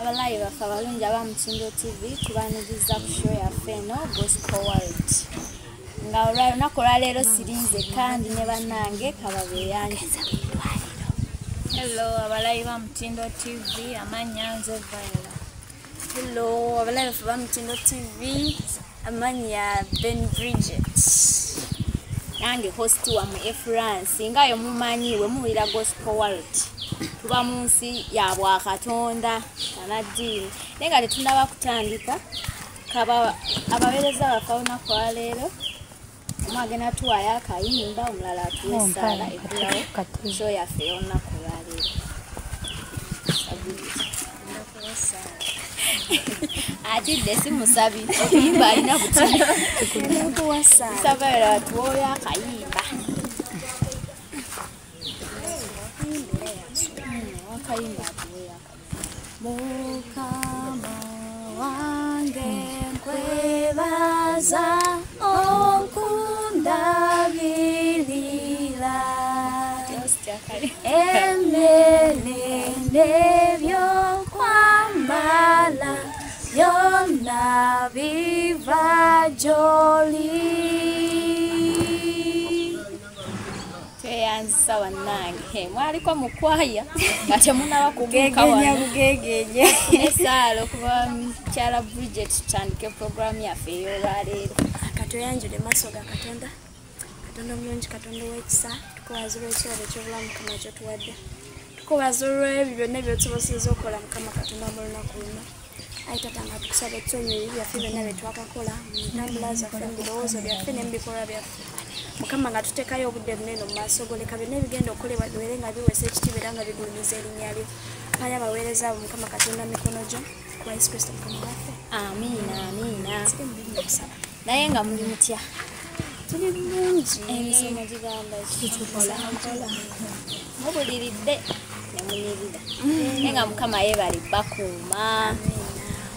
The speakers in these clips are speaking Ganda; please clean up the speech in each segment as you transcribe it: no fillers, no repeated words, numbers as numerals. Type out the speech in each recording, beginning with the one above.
Abalayi baffe abalungi aba Mutindo TV, tubaniriza ku show yaffe eno Gospel World. Nga olunaku olwaleero sirinze kandi ne bannange kababeeyanjiza. Hello abalayi ba Mutindo TV, amannya nze Viola. Hello abalayi baffe ba Mutindo TV, amannya Ben Bridget. Nange host wammwe Efrance, nga yo mumanyi we muwulira Gospel World. Tuba mu nsi ya Bwakatonda kanaddiini. Naye nga tetunnaba kutandika, kaba abaweereza baffe olunaku olwaleero, omu agenda tuwaayo akayimba, omulala atuwa essaala eggulawo show yaffe ey'olunaku olwaleero. Atidde si musabi, okuyimba alina buti. Nsaba era atuwooyo akayimba. Akayimba atuweeyo akayimba. Mukama wange nkwebaza okundabirira, emmere n'ebyokwambala byonna biva gy'oli. Tweyanzisa bannange, mwaliko mu kwaya nga temunnaba kubuuka wano. Bugegenya. Essaala okuva mukyala Bridget tutandike puroguraamu yaffe ey'olwaleero. Katweyanjule mu maaso ga Katonda. Katonda omulungi, Katonda ow'ekisa, tukwebaza olw'ekirabo eky'obulamu Mukama ky'otuwadde. Tukwebaza olw'ebyo byonna by'otusobozesezza okukola Mukama Katonda mu lunaku luno. Ayi Taata, nga tukusaba otusonyiwe ebibi byaffe byonna bye twakakola mu ntambula zaffe, mu birowoozo byaffe ne mu bikolwa byaffe. Mukama nga tuteekayo obudde bunene mu maaso go, leka byonna ebigenda okukolebwa bibeere nga biweesa ekitiibwa era nga bigulumiza erinnya lyo. Mpaayo abaweereza abo Mukama Katonda mu mikono gyo, ku lwa Yesu Kristo Mukama waffe. Amiina, amiina. Siri mu biri okusaba. Naye nga muli mutya? Tuli bulungi. Emisomo gigamba ki? Mubuliridde ne munyirira. Naye nga Mukama yeebale bakuuma.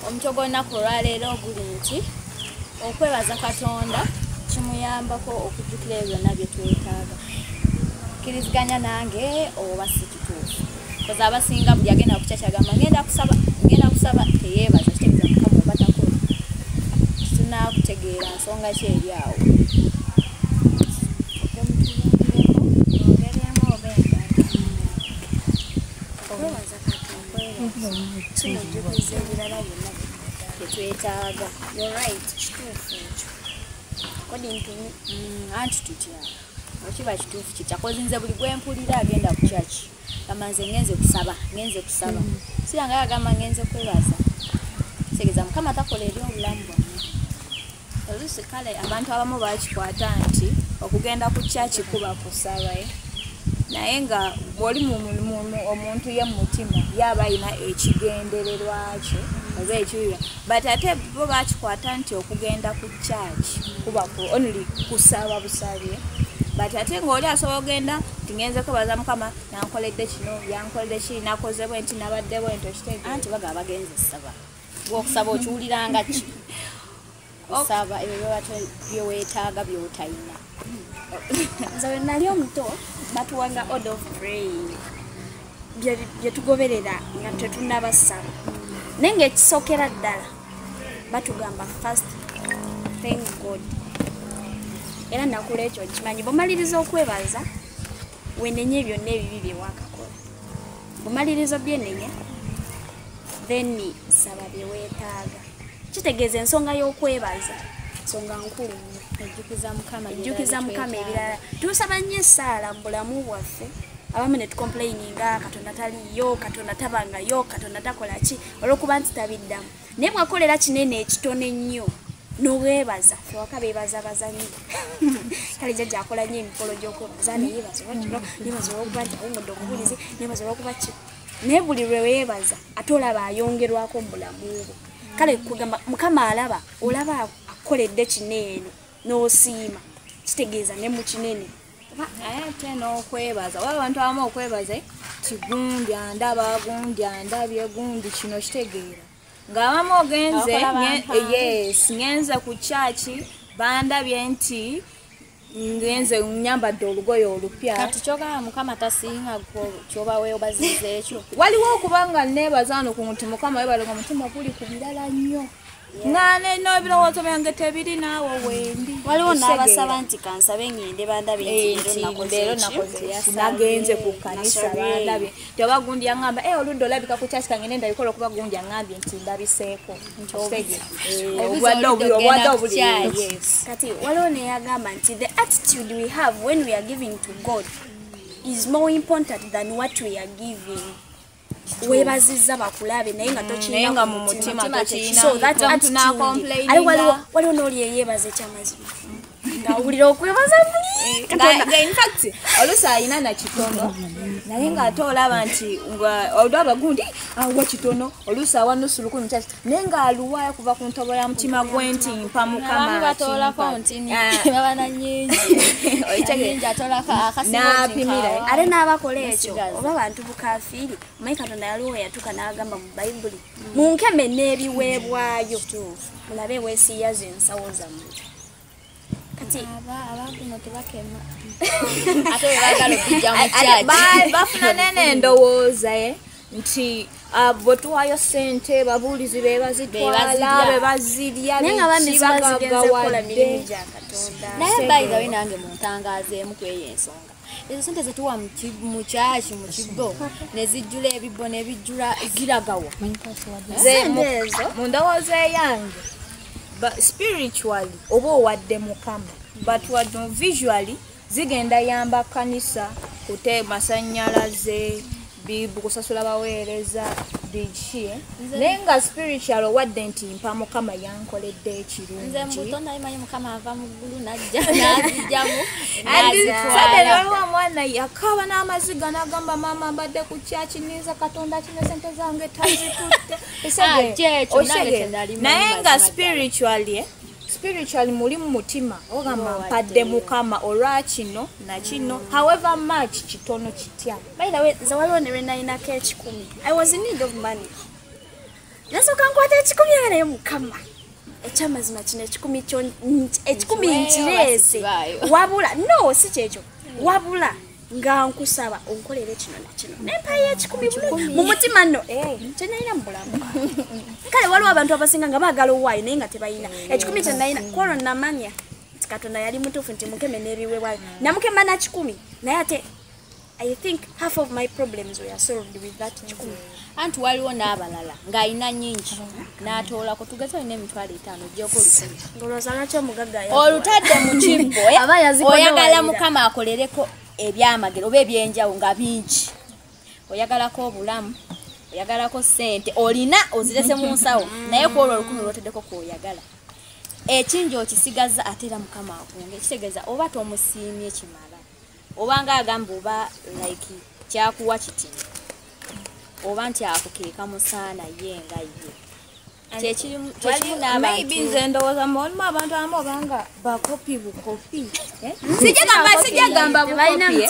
Omutwe gw'olunaku olwaleero guli nti okwebaza Katonda kimuyambako okujjukira ebyo byonna bye twetaaga. Kkiriziganya nange oba si kituufu? Koza abasinga buli agenda ku kyaki agamba ngenda kusaba, ngenda kusaba, teyeebaza, kitegeeza Mukama oba takola. Tetunaakutegeera nsonga ki eri awo. Okwebaza Katonda kimujjukiza ebirala byonna bye twetaaga. You're right, kituufu ekyo. According to me. Anti tutya? Okiba kituufu kitya? Kozi nze buli gwe mpulira agenda ku kyaki gamba nze ngenze kusaba, ngenze kusaba. Siranga agamba ngenze kwebaza. Kitegeeza Mukama takola eri obulamu bwammwe. Oluusi kale abantu abamu bakikwata nti okugenda ku kyaki kuba kusaba, naye nga bw'oli omuntu ye mu mutima yaba alina ekigendererwa kye oba ekibiba, but ate bo bakikwata nti okugenda ku kyaki kuba only kusaba busabi, but ate ng'oli asobola ogenda nti ngenze kwebaza Mukama nankoledde kino, yankoledde kiri, nakoze bwe nti, nabadde bwe nti, okitegeera. Anti bagaba bagenze ssaba. Gw'okusaba okiwuliranga ki? Kusaba ebyo bye weetaaga by'otalina. Nze bwe nali omuto batuwanga order of praying bye tugoberera nga tetunnabasaba, naye ng'ekisookera ddala batugamba first thank God. Era nakula ekyo nkimanyi, bw'omaliriza okwebaza wenenye byonna ebibi bye waakakola, bw'omaliriza obyenenya then saba bye weetaaga. Kitegeeza ensonga y'okwebaza nsonga nkulu nnyo. Ejjukiza Mukama Ejjukiza Mukama ebirala. Tusaba nnyo essaala mu bulamu bwaffe, abamu ne tucomplaininga Katonda taliyo, Katonda tabangayo, Katonda takola ki, olw'okuba nti tabiddamu. Naye bw'akolera kinene ekitono ennyo n'oweebaza, ffe waka beebazabaza nnyo. Kale jjajja akola nnyo emikolo gy'okwebaza, neyeebaza olwa kino, neyeebaza olw'okuba nti awummudde omubuulizi, neyeebaza olw'okuba ki. Naye buli lwe weebaza ate olaba ayongerwako mu bulamu bwo. Kale kugamba Mukama alaba, olaba akoledde kino eno n'osiima, kitegeeza ne mu kinene. Naye ate n'okwebaza, oba abantu abamu okwebaza ti gundi andaba, gundi andabye, gundi kino, kitegeera. Ng'abamu ogenze, yes, ngenze ku kyaki bandabye nti Ngenze nyambadde olugoye olupya. Kati kyogamba Mukama tasiima kyoba weebaziza ekyo. Waliwo okubanga neebaza wano ku nti Mukama weebale nga omutima guli ku birala nnyo. Nga n'ebirowoozo byange tebiri naawe wendi. Waliwo n'abasaba nti kansabe ngende bandabe nti leero nakoze ki. Nagenze ku kkanisa bandabe. Nti gundi yaŋŋamba oludda olabika ku kyaki kangende ndabikola okuba gundi yaŋŋambye nti ndabiseeko. Obwadde obuli. Kati waliwo neyagamba nti the attitude we have when we are giving to God is more important than what we are giving. Weebazizza bakulabe naye nga tokirina mu mutima tokirina. So that attitude. Ate waliwo n'oli eyeebaza ekyamazima ng'awulira okwebaza muli. Nga in fact oluusi alina na kitono naye ng'ate olaba nti olaba gundi awa kitono oluusi awa nusu lukumi kyaki naye ng'aluwaayo kuva ku ntobo ya mutima gwe nti mpa Mukama. Batoolako nti baba na nnyingi. N'apimira. Ate n'abakola ekyo oba bantu bukafiiri. Omanyi Katonda yaliwo yatuuka n'agamba mu Bayibuli munkeme n'ebiweebwayo mulabe weesiiyaza ensawo zammwe. Kati abakuno tebakema ate bebaagala okujja mu kyaki bafuna nene endowooza nti bwe tuwaayo ssente babuulizi be bazitwala be bazirya naye nga bambi ziba zigenze kukola mirimu gya Katonda. Naye by the way nange muntangaazeemu ku eyo ensonga. Ezo ssente zetuwa mu kyaki mu kibbo ne zijjula ebibbo ne bijjula ziragawa. Mu ndowooza eyange but spiritually oba owadde Mukama but wadde visually zigenda yamba kanisa kute masannyalaze kusasula baweereza biki naye nga spiritual owadde nti mpa Mukama yankoledde ekirungi. Nze mbuto nayimanyi Mukama ava mu ggulu n'ajja n'azijjamu n'azitwala. Waliwo omwana yakaaba n'amaziga n'agamba maama mbadde ku kyaki ninza Katonda kino sente zange tazitutte. Naye nga spiritually muli mu mutima ogamba mpadde Mukama olwa kino na kino however much kitono kitya. By the way, nze waliwo ne lwe nalinako ekikumi. I was in need of money. Nasooka nkwata ekikumi naye Mukama ekyamazima kino ekikumi kyo ekikumi nkireese wabula no si kyekyo wabula nga nkusaba onkolere kino na kino nempayo ekikumi bulungi mu mutima nno kye nalina mu bulamu. Kale waliwo abantu abasinga nga baagala owaayo naye nga tebalina ekikumi kye nalina kwolwo namanya nti Katonda yali mutuufu nti mukeme n'ebiweebwayo namukema na kikumi naye ate I think half of my problems were solved with that kikumi. Anti waliwo n'abalala ng'alina nnyingi n'atoolako tugeze olina 5,000 oggyeko olukumi. Ng'olowooza lwaki omugagga olutadde mu kibbo oyagala Mukama akolereko ebyamagero oba ebyenjawulo nga bingi. Oyagalako obulamu, oyagalako ssente olina ozirese mu nsawo naye ku olwo olukumi lw'oteddeko kw'oyagala. Ekingi okisigaza ate era Mukama akunge kitegeeza oba tomusiimye kimala oba ng'agamba oba like kyakuwa kitini oba nti ako ke kamusaana ye nga ye. Kyekimu n'abantu. Maybe nze ndowooza mulimu abantu abamu obanga bakopi bukopi. Sijagamba bukopi.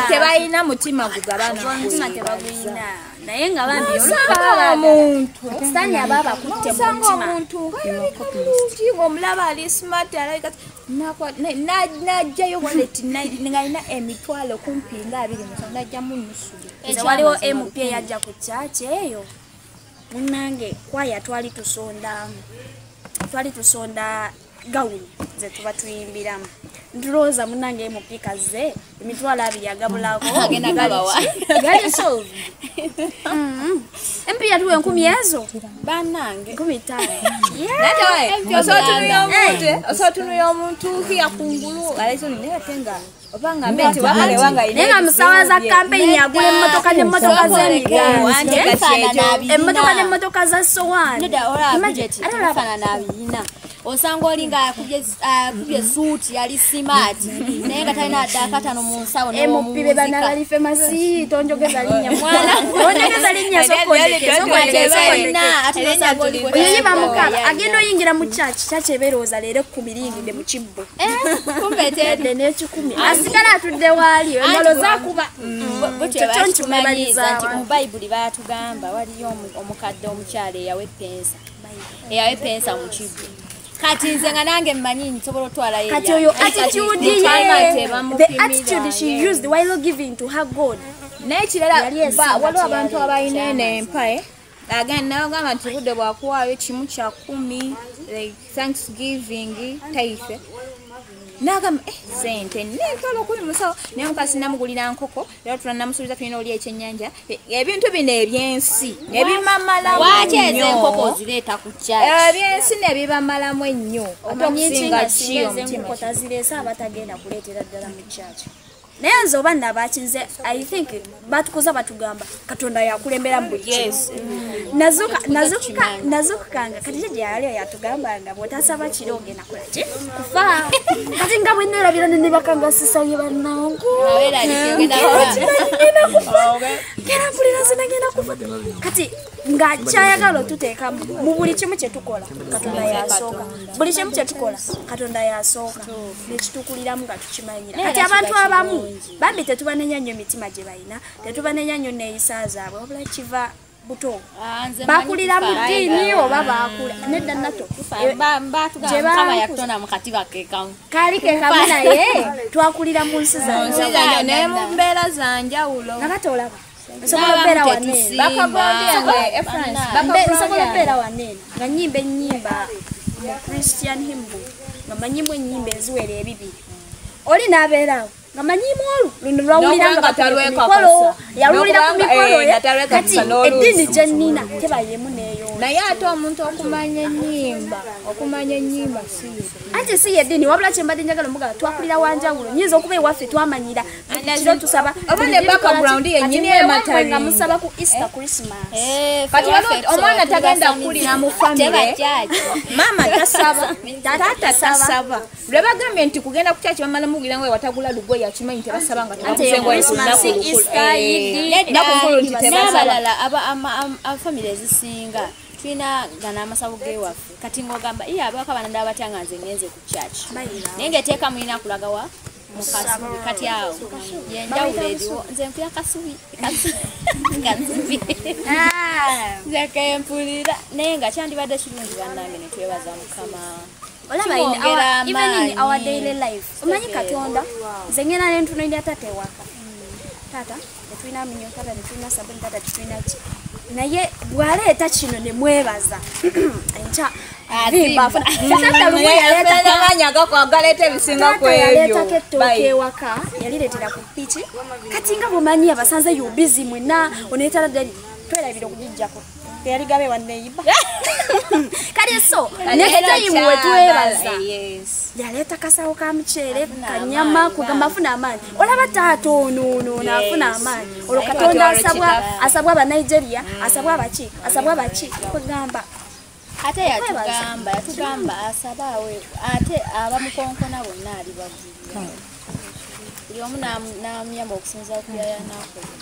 Tebalina mutima gugabana. Omutima tebagulina. Naye nga bambi osanga omuntu. Sitaani aba abakutte mu Osanga mutima. omuntu ng'alabika bulungi ng'omulaba ali smart alabika n'aggyayo wallet ng'alina emitwalo kumpi nga 27 n'aggyamu nusu. Nze waliwo MP eyajja ku kyaki eyo. Munnange kwaya twali tusonda gawuni ze tuba tuyimbiramu. Ndulowooza munnange MP kazze emitwalo 2 agabulako agenda gabawa. Gali solved. MP yatuwa 10,000 ezo bannange 5,000. Osobola otunuya omuntu hiya kungulu aleso naye ate nga obanga mbete wakale wanga naye nga musawa za campaign agula emmotoka n'emmotoka z'emiganzi emmotoka n'emmotoka za sowaani. Nedda olaba budget tefaanana abiyina. Osanga oli nga akubye suuti yali smart naye nga talina adde akatano mu nsawo MP be bana bali famasi tonjogeza linnya mwana tonjogeza linnya sokondeke oyo ye bamukaba agenda oyingira mu church church eberooza leero 10 liyingidde mu kibbo kumbe tedde n'ekikumi asigala atudde waali engalo zakuba nti mu Bayibuli baatugamba waliyo omukadde omukyala eyawa eppensa mu kibbo Kati nze nga nange mmanyi nsobola otwala ye. Kati oyo attitude ye, the attitude she used while giving to her God. Naye kirala waliwo abantu abalina eno empa again nabagamba nti budde bwakuwaayo 1/10 like thanksgiving tithe. Nagamba sente nentwala okumi musawo naye mukasi namugulira nkoko era tulanamusuubiza tulina oli ekyennyanja ebintu bino ebyensi nebimamalamu Lwaki ezo enkoko ozireeta ku church? Ebyensi nebibamalamu ennyo ate okusinga ki omutima tazireese abatagenda kuleetera ddala mu church. Naye nze oba nabakinze I think batukuza batugamba Katonda yakulembera mu buli kimu. Nazukanga kati jjajja yali yatugambanga bw'otasaba kiro ogenda kola ki? Kufa. Kati nga bwe neerabira ne nebakanga sisabye bannangu. Genda mpulira nze nagenda kufa. Kati nga kyayagala otuteeka mu buli kimu kye tukola Katonda yasooka. Buli kimu kye tukola Katonda yasooka. Nekitukuliramu nga tukimanyira. Kati abantu abamu bambi tetubanenya nnyo emitima gye balina, tetubanenya nnyo neeyisa zaabwe, wabula kiva buto. Bakulira mu ddiini oba baakula nedda nato. Mukama yakutonda mu katiba ke kamu. Kaali ke kamu naye twakulira mu nsi zanjawulo. Naye mu mbeera za njawulo. Nakati olaba. Nsobola okubeera wanene. Nsobola okubeera wanene nga nnyimba ennyimba mu Christian hymn book nga mmanyimu ennyimba eziwera 2. Oli n'abeeraawo nga manyimu olwo luno lwawulira nga mikolo yawulira ku mikolo kati eddiini gye nnina teba y'emu n'eyo. Naye ate omuntu okumanya ennyimba si ye. Anti si yeddiini wabula kye mbadde njagala omugamba twakulira wanjawulo nyinza okuba ewaffe twamanyira kiro tusaba oba ne background yennyini ematali nga musaba ku Easter Christmas. Kati omwana tagenda kukulira mu family mama tasaba tata tasaba lwe bagambye nti kugenda ku church bamala mugulira ngo watagula lugoye akimanyi tebasaba nga tebaguze ngo n'abalala aba family ezisinga tulina gana amasabo g'ewaffe kati ng'ogamba iye abaka bananda abatya nga nze ngenze ku church naye ng'eteeka mulina kulaga wa mu kasubi kati awo yenjawulo eriwo nze mpulira kasubi kasubi nze kempulira naye nga kyandibadde kirungi bannange ne twebaza Mukama. Olaba even in our daily life omanyi Katonda nze ngenda ne ntunuulira taata ewaka taata tetulina munyo taata tetulina sabuni taata tetulina ki naye bw'aleeta kino ne mwebaza enkya taata lumu yaleetako ettooke ewaka yalireetera ku piki kati nga bw'omanyi abasanze you busy mwenna oneetala ddali twerabira okugiggyako teyaligabe wanneeyiba kale so next time we twebaza yaleeta kasawo ka muceere kanyama kugamba afuna amaanyi olaba taata ono ono afuna amaanyi olwo Katonda asabwa aba Nigeria asabwa abaki asabwa abaki kugamba ate yatugamba asaba awe ate abamukonkona bonna alibagulira buli omu n'amuyamba okusinziira ku by'anakoze.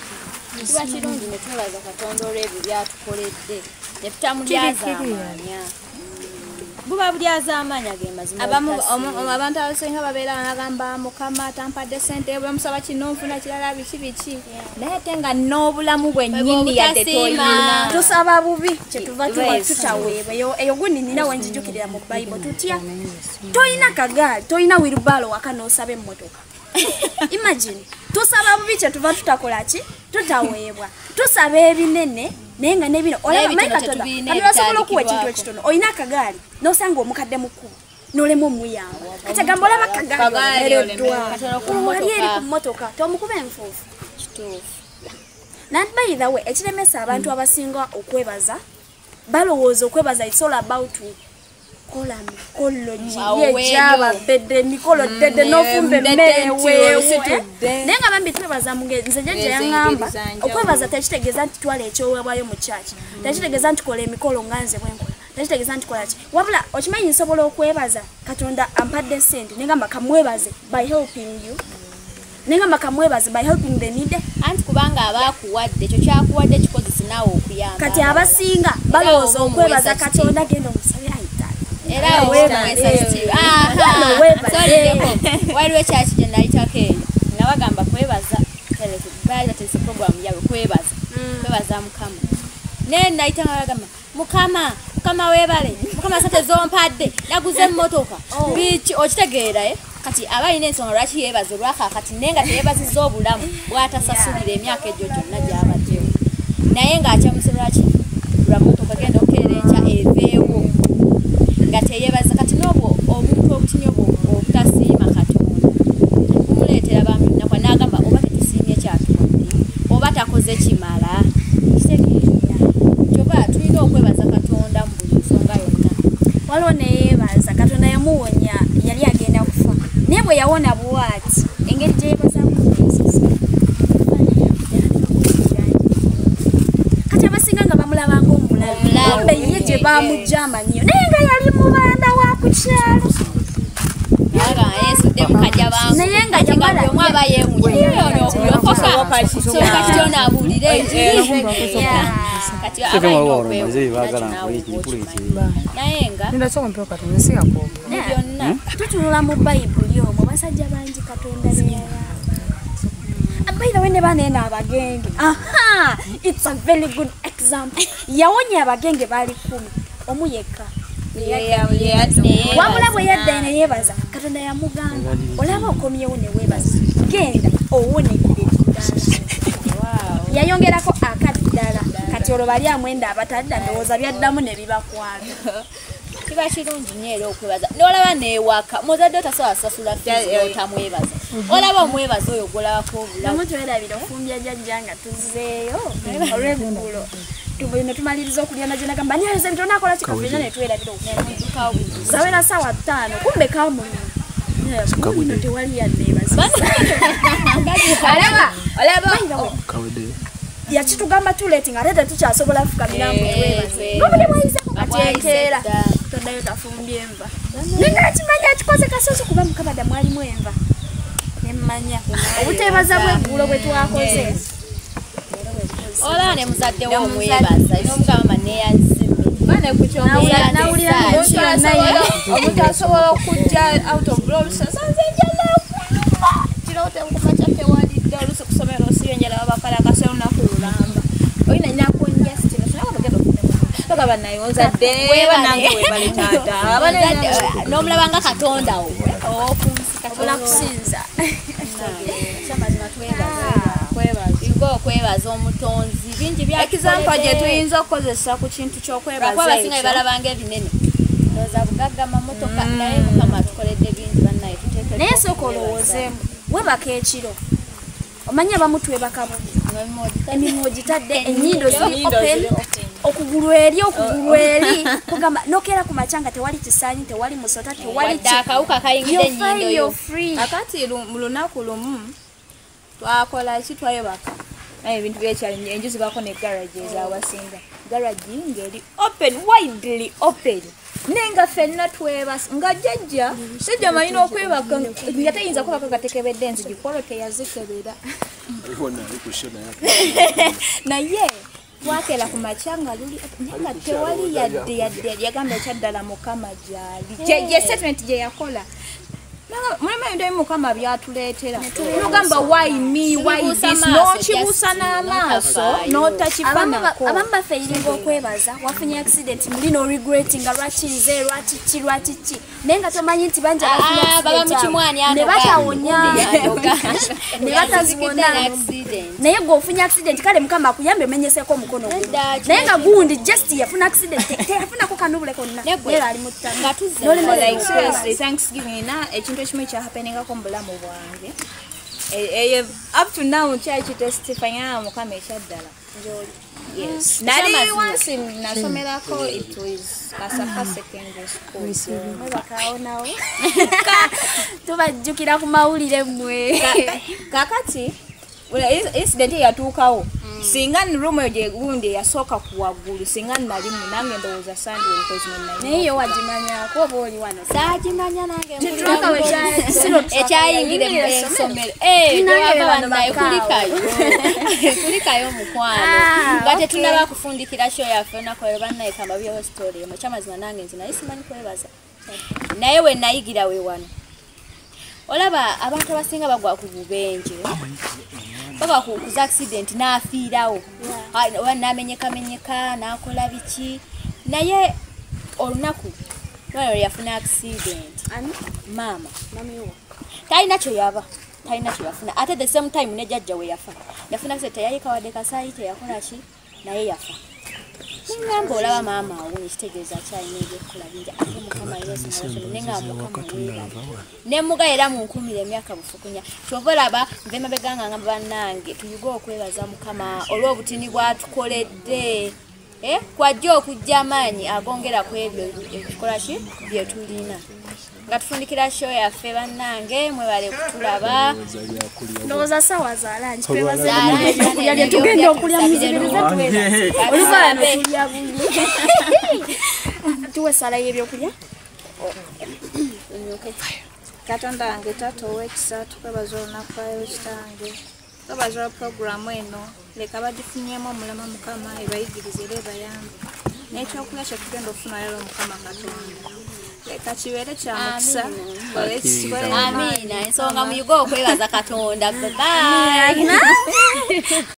Kiba kirungi ne twebaza Katonda olw'ebyo by'atukoledde ne tutamulyazaamaanya. Buba bulyazaamaanya ge mazima. Abantu abasinga babeera banagamba Mukama tampadde ssente bwe musaba kino nfuna kirala biki biki naye ate nga n'obulamu bwennyini yadde toyina. Tusaba bubi kyetuva tuba tutaweebwa eyo gundi nina we njijukirira mu Bible tutya toyina kagaali toyina wheelbarrow waka n'osaba emmotoka. Imagine tusaba bubi kyetuva tutakola ki tutaweebwa tusaba ebinene naye nga n'ebino olaba manyi Katonda asobola okuwa ekintu ekitono olina akagaali n'osanga omukadde mu kkubo n'olema omuyamba kati agamba olaba akagaali olemereddwa wali eri ku mmotoka tomukuba enfuufu. Kituufu. And by the way ekiremesa abantu abasinga okwebaza balowooza okwebaza it's all about kola mikolo gyababedde emikolo ddedde n'ofumba emmere weewe naye nga bambi twebaza nze jjajja yaŋŋamba okwebaza tekitegeeza nti twala ekyoweebwayo mu church tekitegeeza nti kola emikolo nga nze bwe nkola tekitegeeza nti kola ki wabula okimanyi nsobola okwebaza Katonda ampadde ssente naye ngamba kamwebaze by helping you naye ngamba kamwebaze by helping the needy anti kubanga abakuwadde ekyo kyakuwadde kikozese naawe okuyamba. Kati abasinga balowooza okwebaza Katonda genda omusabe ayita era waliwo ekyaki gye nayitako eyo nga bagamba kwebaza baali bategese program yaabwe kwebaza Mukama naye nayita nga bagamba Mukama Mukama weebale, Mukama sente zompadde, naguze emmotoka. Biki okitegeera eh? Kati aba alina ensonga lwaki yeebaza olwakaakati, naye nga teyeebazizza obulamu bw'atasasulira emyaka egyo gyonna gy'abaddewo. Naye ng'akyamuse lwaki? Lwa mmotoka genda okukeera enkya eveewo. Nga teyeebaza. Kati n'obwo obuntu obutini obwo obutasiima Katonda bumuleetera bambi ennaku, n'agamba oba tetusiimye kyatuwadde, oba takoze kimala. Kitegeera. Kyova tulina okwebaza Katonda mu buli nsonga yonna. Waliwo neyeebaza Katonda yamuwonya, yali agenda kufa, naye bwe yawona bw'ati engeri gye yeebazaamu enzizi. Kati abasinga nga bamulabanga omulalu, kumbe ye gye bamugja amanyiyo, naye nga yali mubanda wa ku kyalo. Naye nga yamala omu aba yeewuunya ono okulokoka, soka kityo n'abuulira enjiri. Kati aba alina okwewuunya naawe okimanyi. Naye nga mu byonna tutunula mu Bayibuli omwo basajja bangi Katonda be yayamba. By the way, ne baana abagenge. Aha, it's a very good example. Yawonya abagenge baali 10, omu yekka. Wabula bwe yadda ne yeebaza, Katonda yamugamba, olaba okomyewo ne weebaza, genda owonedde ddala. Yayongerako akaddala, kati olwo bali amwenda abatadda ndowooza byaddamu ne bibakwata. Kiba kirungi nnyo era okwebaza. N'olaba n'ewaka, muzadde otasobola kusasula fees n'otamwebaza. Olaba omwebaza oyo gw'olabako obulamu. Namu twerabira okufumbya jjajja nga tuzzeeyo olw'eggulo. Ne tumaliriza okulya na gye nagamba nyayoza ebintu onaakola ki kaffe ne twerabira okufumbya. Zawera ssaawa 5 kumbe kamunye. Bino tewali yanneebaza. Olaba yakitugamba too late nga ate tetukyasobola kufukamira mbu twebaze. Ng'obudde bwayiseeko kati enkeera tondayo tafumbye enva. Naye nga kimanya akikoze kasoso kuba mu kabada mwalimu enva. Ne mmanya obuteebaza bw'eggulo bwe twakoze. Olaba ne muzadde wo omwebaza, n'omugamba neeyanzime. Nawulira omuntu asobola okujja out of glory, nze njala okuluma kiro tenkumakya tewalidde oluusi kusomero osiyo njala babakalakasa olunaku lulamba olina nakunja sitino sonagenda okugaba naye onzadde banange webale taata n'omulaba nga Katonda wo ow'okunsi Katonda kusinza. Kyamazima twebaza. Nga okwebaza omutonzi bingi bya example gye tuyinza okukozesa ku kintu ky'okwebaza lwakuba abasinga bye balabanga ebinene ndowooza bugagga mamotoka, naye Mukama atukoledde bingi bannaye tuteekeddwa Naye sooka olowoozeemu, weebaka ekiro, omanyi abamu twebaka bubi, emimwa ogitadde, ennyindo ziri open, okugulu eri okugulu eri, kugamba nokeera ku makya nga tewali kisaanyi, tewali musota, tewali wadde akawuka kayingidde You're fine, ennyindo yo. you're free. Akati mu lunaku lumu twakola ki, twayebaka naye ebintu byekyalo enju zibako ne garage ezawasinga, garage ng'eri open, widely open, naye nga ffenna twebasa nga jjajja sijja manyi n'okwebaka nga tayinza kwebaka nga tekebedde enzigi kwolwo teyazikebera, naye twakera ku makya nga luli naye nga tewali yadde yadde. Yagamba ekyaddala Mukama gyali, ye statement gye yakola. Mulimu ebintu ebimu Mukama byatuleetera nogamba why me, why this, n'okibuusa n'amaaso n'otakifanako. Abamu bafeiringa okwebaza, wafunye accident muli no regret nga lwaki nze, lwaki ki, lwaki ki, naye nga tomanyi nti bangi abafunye baba mu accident kimwani ne anoga. batawonya ne batazibona, Accident. naye gwe ofunye accident kale Mukama akuyambe omenyeseeko omukono gumu, Nedda, naye nga gundi just yafuna accident teyafunako kanubule konna, Ne gwe, naye ali mu ttaka. nga tuzze N'olemererwa Like okwebaza. seriously, thanksgiving na ekintu ekimu ekyahappeningako mu bulamu bwange, up to now nkyakitestifying Mukama ekyaddala. Yes, nali once nasomerako, it was Kasaka Secondary School. Mwebakaawo nawo tubajjukira ku mawulire mmwe. Kakati incident eyatuukawo, singa room eyo gye gundi eyasooka ku waggulu, singa nalimu nange ndowooza sandiwe because Naye yo wagimanyako oba oli wano? Saagimanya nange. Truck we Ekyayingira essomero. Eh, Nange tewava bano bannaye, bakaawo. Kulikayo kulikayo mukwano. Ah, Nga okay. tetunaba kufundikira show yaffe olunaku olwo, bannaye kambabyewo story emu. Ekyamazima nange nze naye simanyi kwebaza, naye we nayigira we wano. Olaba abantu abasinga bagwa ku bubenje, bagwa ku kuza accident n'afiirawo, oba n'amenyekamenyeka n'akola biki, naye Olunaku lwalwo yafuna accident. Maama talina kye yaba, talina kye yafuna. Ate the same time ne jjajja we yafa, yafuna accident, teyayika wadde kasaayi, teyakola ki, naye yafa. Nengamba olaba maama awo nekitegeeza akyalina ebyokukola bingi, ate Mukama yeebazibwe, Mukama weebale. Ne muga era munkuumire emyaka bufukunya. Kyova olaba nva emabega nga ngamba bannange tuyige okwebaza Mukama olw'obutini bw'atukoledde. Kwajja okujja amaanyi agongera ku ebyo ebikola ki bye tulina. Nga tufundikira show yaffe bannange, mwebale kutulaba. Ndowooza ssaawa za lunch, twebaze ebyokulya bye tugenda okulya, muzibirize twebaze. Oluvaano tulya buli. Tuwe essala y'ebyokulya. Katonda wange taata ow'ekisa, tukwebaza olunaku lwaleero kitange. Tukwebaza olwa puroguramu eno, leka bagifunyemu omulama Mukama ebayigirize era ebayambe. N'ekyokulya kye tugenda okufuna leero Mukama Katonda, leka kibeere kya mukisa. Amiina. Ensonga muyige okwebaza Katonda. Bye bye.